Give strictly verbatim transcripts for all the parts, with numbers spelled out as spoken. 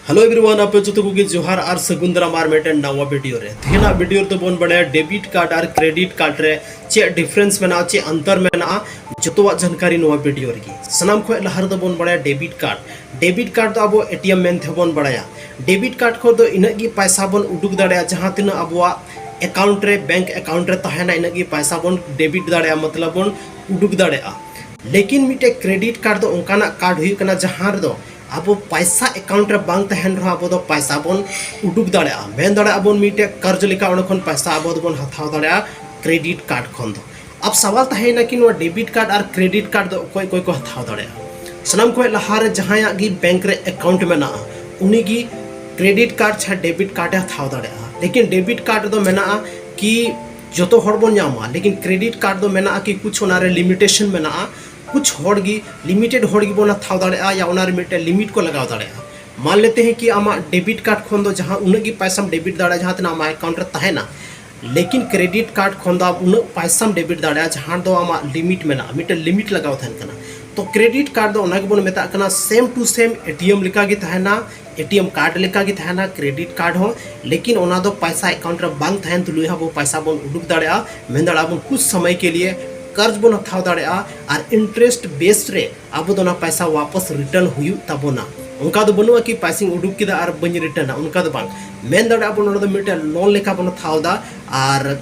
Hello everyone, ᱟᱯᱮ ᱡᱚᱛᱚ ᱠᱚᱜᱮ ᱡᱚᱦᱟᱨ ᱟᱨ ᱥᱟᱹᱜᱩᱱ ᱫᱟᱨᱟᱢ ᱟᱨ ᱢᱤᱫᱴᱮᱱ ᱱᱟᱣᱟ ᱵᱷᱤᱰᱤᱭᱳ ᱨᱮ᱾ ᱛᱮᱦᱮᱧᱟᱜ ᱵᱷᱤᱰᱤᱭᱳ ᱨᱮᱫᱚ ᱵᱚᱱ ᱵᱟᱲᱟᱭᱟ ᱰᱮᱵᱤᱴ ᱠᱟᱨᱰ ᱟᱨ ᱠᱨᱮᱰᱤᱴ ᱠᱟᱨᱰ ᱨᱮ ᱪᱮᱫ ᱰᱤᱯᱷᱟᱨᱮᱱᱥ ᱢᱮᱱᱟᱜᱼᱟ, ᱪᱮᱫ ᱚᱱᱛᱚᱨ ᱢᱮᱱᱟᱜᱼᱟ, ᱡᱚᱛᱚᱣᱟᱜ ᱡᱟᱱᱠᱟᱨᱤ ᱱᱚᱣᱟ ᱵᱷᱤᱰᱤᱭᱳ ᱨᱮᱜᱮ᱾ ᱥᱟᱱᱟᱢ ᱠᱷᱚᱱ ᱞᱟᱦᱟ ᱨᱮᱫᱚ ᱵᱚᱱ ᱵᱟᱲᱟᱭᱟ ᱰᱮᱵᱤᱴ ᱠᱟᱨᱰ᱾ ᱰᱮᱵᱤᱴ ᱠᱟᱨᱰ ᱫᱚ ᱟᱵᱚ ᱮᱴᱤᱮᱢ ᱢᱮᱱᱛᱮ ᱵᱚᱱ ᱵᱟᱲᱟᱭᱟ᱾ ᱰᱮᱵᱤᱴ ᱠᱟᱨᱰ ᱠᱷᱚᱱ ᱫᱚ ᱤᱱᱟᱹᱜ ᱜᱮ ᱯᱟᱭᱥᱟ ᱵᱚᱱ ᱩᱰᱩᱠ ᱫᱟᱲᱮᱭᱟᱜᱼᱟ ᱡᱟᱦᱟᱸ ᱛᱤᱱᱟᱹᱜ ᱟᱵᱚᱣᱟᱜ ᱮᱠᱟᱣᱩᱱᱴ ᱨᱮ, ᱵᱮᱝᱠ ᱮᱠᱟᱣᱩᱱᱴ ᱨᱮ ᱛᱟᱦᱮᱱᱟ, ᱤᱱᱟᱹᱜ ᱜᱮ ᱯᱟᱭᱥᱟ ᱵᱚᱱ ᱰᱮᱵᱤᱴ ᱫᱟᱲᱮᱭᱟᱜᱼᱟ, ᱢᱚᱛᱞᱚᱵ ᱵᱚᱱ ᱩᱰᱩᱠ ᱫᱟᱲᱮᱭᱟᱜᱼᱟ᱾ ᱞᱮᱠᱤᱱ ᱢᱤᱫᱴᱮᱡ ᱠᱨᱮᱰᱤᱴ ᱠᱟᱨᱰ ᱫᱚ ᱚᱱᱠᱟᱱᱟᱜ ᱠᱟᱨᱰ ᱦᱩᱭᱩᱜ ᱠᱟᱱᱟ ᱡᱟᱦᱟᱸ ᱨᱮᱫᱚ ᱟᱵᱚ ᱯᱟᱭᱥᱟ ᱮᱠᱟᱣᱩᱱᱴ ᱨᱮ ᱵᱟᱝ ᱛᱟᱦᱮᱱ ᱨᱮᱦᱚᱸ ᱟᱵᱚ ᱫᱚ ᱯᱟᱭᱥᱟ ᱵᱚᱱ ᱩᱰᱩᱠ ᱫᱟᱲᱮᱭᱟᱜᱼᱟ᱾ ᱢᱮᱱ ᱫᱟᱲᱮᱭᱟᱜᱼᱟ ᱵᱚᱱ ᱢᱤᱫᱴᱮᱡ ᱠᱟᱨᱡᱽ ᱞᱮᱠᱟ ᱚᱸᱰᱮ ᱠᱷᱚᱱ ᱯᱟᱭᱥᱟ ᱟᱵᱚ ᱫᱚᱵᱚᱱ ᱦᱟᱛᱟᱣ ᱫᱟᱲᱮᱭᱟᱜᱼᱟ ᱠᱨᱮᱰᱤᱴ ᱠᱟᱨᱰ ᱠᱷᱚᱱ ᱫᱚ᱾ ᱟᱵ ᱥᱟᱣᱟᱞ ᱛᱟᱦᱮᱸᱭᱮᱱᱟ ᱠᱤ ᱱᱚᱣᱟ ᱰᱮᱵᱤᱴ ᱠᱟᱨᱰ ᱟᱨ ᱠᱨᱮᱰᱤᱴ ᱠᱟᱨᱰ ᱫᱚ ᱚᱠᱚᱭ ᱚᱠᱚᱭ ᱠᱚ ᱦᱟᱛᱟᱣ ᱫᱟᱲᱮᱭᱟᱜᱼᱟ? ᱥᱟᱱᱟᱢ ᱠᱷᱚᱱ ᱞᱟᱦᱟ ᱨᱮ ᱡᱟᱦᱟᱸᱭᱟᱜ ᱜᱮ ᱵᱮᱝᱠ ᱨᱮ ᱮᱠᱟᱣᱩᱱᱴ ᱢᱮᱱᱟᱜᱼᱟ, ᱩᱱᱤ ᱜᱮ ᱠᱨᱮᱰᱤᱴ ᱠᱟᱨᱰ ᱪᱷᱟ ᱰᱮᱵᱤᱴ ᱠᱟᱨᱰ ᱮ ᱦᱟᱛᱟᱣ ᱫᱟᱲᱮᱭᱟᱜᱼᱟ᱾ ᱞᱮᱠᱤᱱ ᱰᱮᱵᱤᱴ ᱠᱟᱨᱰ ᱨᱮᱫᱚ ᱢᱮᱱᱟᱜᱼᱟ ᱠᱤ ᱡᱚᱛᱚ ᱦᱚᱲ ᱵᱚᱱ ᱧᱟᱢᱟ, ᱞᱮᱠᱤᱱ ᱠᱨᱮᱰᱤᱴ ᱠᱟᱨᱰ ᱫᱚ ᱢᱮᱱᱟᱜᱼᱟ ᱠᱤ ᱠᱩᱪᱷ ᱚᱱᱟ ᱨᱮ ᱞᱤᱢᱤᱴᱮᱥᱚᱱ ᱢᱮᱱᱟᱜᱼᱟ, ᱠᱩᱪᱷ ᱦᱚᱲ ᱜᱮ, ᱞᱤᱢᱤᱴᱮᱰ ᱦᱚᱲ ᱜᱮᱵᱚᱱ ᱦᱟᱛᱟᱣ ᱫᱟᱲᱮᱭᱟᱜᱼᱟ ᱭᱟ ᱚᱱᱟ ᱨᱮ ᱢᱤᱫᱴᱮᱱ ᱞᱤᱢᱤᱴ ᱠᱚ ᱞᱟᱜᱟᱣ ᱫᱟᱲᱮᱭᱟᱜᱼᱟ᱾ ᱢᱟᱱ ᱞᱮᱛᱮ ᱦᱮᱸ ᱠᱤ ᱟᱢᱟᱜ ᱰᱮᱵᱤᱴ ᱠᱟᱨᱰ ᱠᱷᱚᱱ ᱫᱚ ᱡᱟᱦᱟᱸ ᱩᱱᱟᱹᱜ ᱜᱮ ᱯᱟᱭᱥᱟᱢ ᱰᱮᱵᱤᱴ ᱫᱟᱲᱮᱭᱟᱜᱼᱟ ᱡᱟᱦᱟᱸ ᱛᱤᱱᱟᱹᱜ ᱟᱢᱟᱜ ᱮᱠᱟᱣᱩᱱᱴ ᱨᱮ ᱛᱟᱦᱮᱱᱟ, ᱞᱮᱠᱤᱱ ᱠᱨᱮᱰᱤᱴ ᱠᱟᱨᱰ ᱠᱷᱚᱱ ᱫᱚ ᱟᱢ ᱩᱱᱟᱹᱜ ᱯᱟᱭᱥᱟᱢ ᱰᱮᱵᱤᱴ ᱫᱟᱲᱮᱭᱟᱜᱼᱟ ᱡᱟᱦᱟᱸ ᱫᱚ ᱟᱢᱟᱜ ᱞᱤᱢᱤᱴ ᱢᱮᱱᱟᱜᱼᱟ, ᱢᱤᱫᱴᱮᱱ ᱞᱤᱢᱤᱴ ᱞᱟᱜᱟᱣ ᱛᱟᱦᱮᱱ ᱠᱟᱱᱟ᱾ ᱛᱚ ᱠᱨᱮᱰᱤᱴ ᱠᱟᱨᱰ ᱫᱚ ᱚᱱᱟ ᱜᱮᱵᱚᱱ ᱢᱮᱛᱟᱜ ᱠᱟᱱᱟ ᱥᱮᱢ ᱴᱩ ᱥᱮᱢ ᱮᱴᱤᱮᱢ ᱞᱮᱠᱟ ᱜᱮ ᱛᱟᱦᱮᱱᱟ, ᱮᱴᱤᱮᱢ ᱠᱟᱨᱰ ᱞᱮᱠᱟ ᱜᱮ ᱛᱟᱦᱮᱱᱟ ᱠᱨᱮᱰᱤᱴ ᱠᱟᱨᱰ ᱦᱚᱸ, ᱞᱮᱠᱤᱱ ᱚᱱᱟ ᱫᱚ ᱯᱟᱭᱥᱟ ᱮᱠᱟᱣᱩᱱᱴ ᱨᱮ ᱵᱟᱝ ᱛᱟᱦᱮᱱ ᱛᱩᱞᱩᱡ ᱦᱚᱸ ᱟᱵᱚ ᱯᱟᱭᱥᱟ ᱵᱚᱱ ᱩᱰᱩᱠ ᱫᱟᱲᱮᱭᱟᱜᱼᱟ, ᱢᱮᱱ ᱫᱟᱲᱮᱭᱟᱜᱼᱟ ᱵᱚᱱ ᱠᱩᱪᱷ ᱥᱚᱢᱚᱭ ᱠᱮ ᱞᱤᱭᱮ ᱠᱟᱨᱡᱽ ᱵᱚᱱ ᱦᱟᱛᱟᱣ ᱫᱟᱲᱮᱭᱟᱜᱼᱟ ᱟᱨ ᱤᱱᱴᱟᱨᱮᱥᱴ ᱵᱮᱥ ᱨᱮ ᱟᱵᱚ ᱫᱚ ᱚᱱᱟ ᱯᱟᱭᱥᱟ ᱣᱟᱯᱚᱥ ᱨᱤᱴᱟᱨᱱ ᱦᱩᱭᱩᱜ ᱛᱟᱵᱚᱱᱟ᱾ ᱚᱱᱠᱟ ᱫᱚ ᱵᱟᱹᱱᱩᱜᱼᱟ ᱠᱤ ᱯᱟᱭᱥᱟᱧ ᱩᱰᱩᱠ ᱠᱮᱫᱟ ᱟᱨ ᱵᱟᱹᱧ ᱨᱤᱴᱟᱨᱱᱟ, ᱚᱱᱠᱟ ᱫᱚ ᱵᱟᱝ᱾ ᱢᱮᱱ ᱫᱟᱲᱮᱭᱟᱜᱼᱟ ᱵᱚᱱ ᱚᱱᱟ ᱫᱚ ᱢᱤᱫᱴᱮᱱ ᱞᱳᱱ ᱞᱮᱠᱟ ᱵᱚᱱ ᱦᱟᱛᱟᱣ ᱮᱫᱟ ᱟᱨ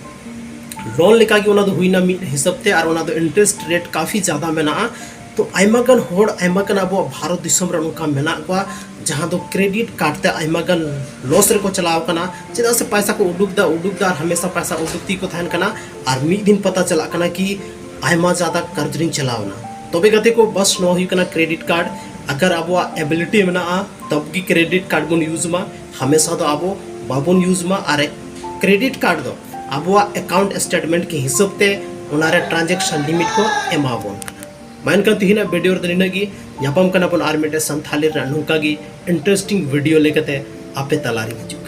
ᱞᱳᱱ ᱞᱮᱠᱟ ᱜᱮ ᱚᱱᱟ ᱫᱚ ᱦᱩᱭᱱᱟ ᱢᱤᱫ ᱦᱤᱥᱟᱹᱵ ᱛᱮ, ᱟᱨ ᱚᱱᱟ ᱫᱚ ᱤᱱᱴᱟᱨᱮᱥᱴ ᱨᱮᱴ ᱠᱟᱯᱷᱤ ᱡᱟᱫᱟ ᱢᱮᱱᱟᱜᱼᱟ᱾ ᱛᱚ ᱟᱭᱢᱟ ᱜᱟᱱ ᱦᱚᱲ, ᱟᱭᱢᱟ ᱜᱟᱱ ᱟᱵᱚᱣᱟᱜ ᱵᱷᱟᱨᱚᱛ ᱫᱤᱥᱚᱢ ᱨᱮ ᱱᱚᱝᱠᱟ ᱢᱮᱱᱟᱜ ᱠᱚᱣᱟ ᱡᱟᱦᱟᱸ ᱫᱚ ᱠᱨᱮᱰᱤᱴ ᱠᱟᱨᱰ ᱛᱮ ᱟᱭᱢᱟ ᱜᱟᱱ ᱞᱚᱥ ᱨᱮᱠᱚ ᱪᱟᱞᱟᱣ ᱠᱟᱱᱟ᱾ ᱪᱮᱫᱟᱜ ᱥᱮ ᱯᱟᱭᱥᱟ ᱠᱚ ᱩᱰᱩᱠ ᱫᱟ, ᱩᱰᱩᱠ ᱫᱟ ᱟᱨ ᱦᱟᱢᱮᱥᱟ ᱯᱟᱭᱥᱟ ᱩᱰᱩᱠ ᱛᱮᱜᱮ ᱠᱚ ᱛᱟᱦᱮᱱ ᱠᱟᱱᱟ ᱟᱨ ᱢᱤᱫ ᱫᱤᱱ ᱯᱟᱛᱟ ᱪᱟᱞᱟᱜ ᱠᱟᱱᱟ ᱠᱤ ᱟᱭᱢᱟ ᱡᱟᱫᱟ ᱠᱟᱨᱡᱽ ᱨᱤᱧ ᱪᱟᱞᱟᱣ ᱮᱱᱟ᱾ ᱛᱚᱵᱮ ᱜᱟᱛᱮ ᱠᱚ, ᱵᱟᱥ ᱱᱚᱣᱟ ᱦᱩᱭᱩᱜ ᱠᱟᱱᱟ ᱠᱨᱮᱰᱤᱴ ᱠᱟᱨᱰ᱾ ᱟᱜᱟᱨ ᱟᱵᱚᱣᱟᱜ ᱮᱵᱤᱞᱤᱴᱤ ᱢᱮᱱᱟᱜᱼᱟ ᱛᱚᱵ ᱜᱮ ᱠᱨᱮᱰᱤᱴ ᱠᱟᱨᱰ ᱵᱚᱱ ᱤᱭᱩᱡᱽ ᱢᱟ, ᱦᱟᱢᱮᱥᱟ ᱫᱚ ᱟᱵᱚ ᱵᱟᱵᱚᱱ ᱤᱭᱩᱡᱽ ᱢᱟ᱾ ᱟᱨ ᱠᱨᱮᱰᱤᱴ ᱠᱟᱨᱰ ᱫᱚ ᱟᱵᱚᱣᱟᱜ ᱮᱠᱟᱣᱩᱱᱴ ᱥᱴᱮᱴᱢᱮᱱᱴ ᱠᱤ ᱦᱤᱥᱟᱹᱵ ᱛᱮ ᱚᱱᱟᱨᱮ ᱴᱨᱟᱱᱡᱮᱠᱥᱚᱱ ᱞᱤᱢᱤᱴ ᱠᱚ ᱮᱢᱟ ᱵᱚᱱ ᱠᱟᱱᱟ᱾ ᱢᱟ ᱮᱱᱠᱷᱟᱱ ᱛᱮᱦᱮᱧᱟᱜ ᱵᱷᱤᱰᱤᱭᱳ ᱨᱮᱫᱚ ᱱᱤᱱᱟᱹᱜ ᱜᱮ᱾ ᱧᱟᱯᱟᱢ ᱠᱟᱱᱟ ᱵᱚᱱ ᱟᱨ ᱢᱤᱫᱴᱮᱱ ᱥᱟᱱᱛᱷᱟᱞᱤ ᱨᱮᱱᱟᱜ ᱱᱚᱝᱠᱟ ᱜᱮ ᱤᱱᱴᱟᱨᱮᱥᱴᱤᱝ ᱵᱷᱤᱰᱤᱭᱳ ᱞᱮᱠᱟᱛᱮ ᱟᱯᱮ ᱛᱟᱞᱟᱨᱤᱧ ᱦᱤᱡᱩᱜ ᱠᱟᱱᱟ᱾